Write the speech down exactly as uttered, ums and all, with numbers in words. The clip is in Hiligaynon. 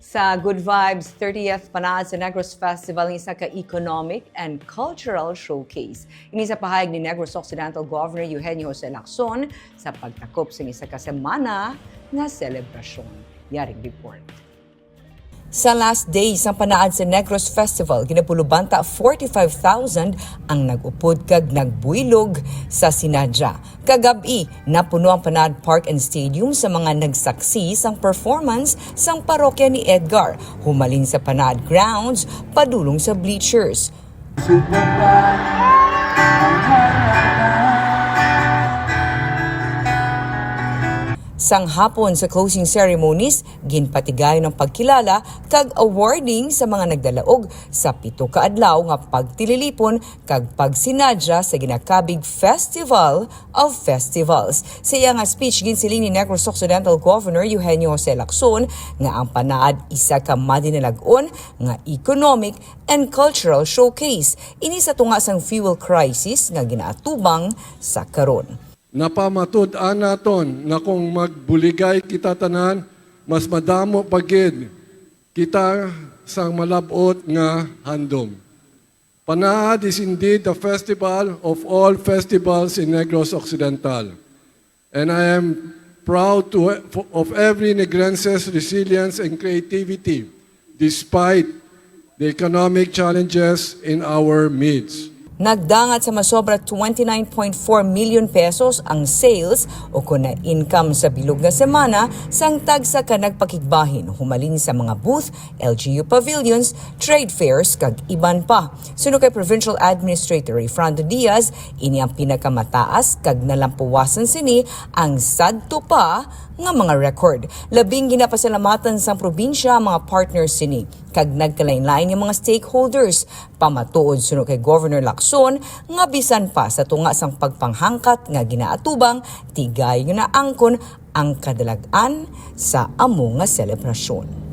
Sa Good Vibes thirtieth Panaad sa Negros Festival ang isa ka economic and cultural showcase. Ini sa pahayag ni Negros Occidental Governor Eugenio Jose Lacson sa pagtakop sa isa ka semana nga selebrasyon. Yaring report. Sa last day sang panaad sa Negros Festival, ginapulubanta forty-five thousand ang nag-upod kag nagbuylog sa Sinadya. Kagab-i, napuno ang Panaad Park and Stadium sa mga nagsaksi sang performance sang parokya ni Edgar, humalin sa Panaad Grounds padulong sa bleachers. Sang hapon sa closing ceremonies, ginpatigayon ang pagkilala kag awarding sa mga nagdalaog sa pito ka adlaw nga pagtililipon kag pagsinadya sa ginakabig Festival of Festivals. Sa iya nga speech, ginsiling ni Negros Occidental Governor Eugenio Jose Lacson nga ang Panaad isa ka madinalag-on nga economic and cultural showcase. Ini sa tunga sang fuel crisis nga ginaatubang sa karon. Napamatud-an naton nga kung magbuligay kita tanan, mas madamo pa gid kita sang malab-ot nga handom. Panaad is indeed the festival of all festivals in Negros Occidental. And I am proud to, of every Negrense's resilience and creativity despite the economic challenges in our midst. Nagdangat sa masobra twenty-nine point four million pesos ang sales o kon na income sa bilog nga semana sang tagsa ka nagpakigbahin humalin sa mga booth, L G U pavilions, trade fairs, kag iban pa. Suno kay Provincial Administrator Rayfrando Diaz, ini ang pinakamataas kag nalampuwasan sini ang sadto pa nga mga record. Labing ginapasalamatan sang probinsya ang mga partners sini kag nagkalainlain nga mga stakeholders. Pamatuod suno kay Governor Lacson nga bisan pa sa tunga sang pagpanghangkat nga ginaatubang, tigayon nga naangkon ang kadalag-an sa amo nga selebrasyon.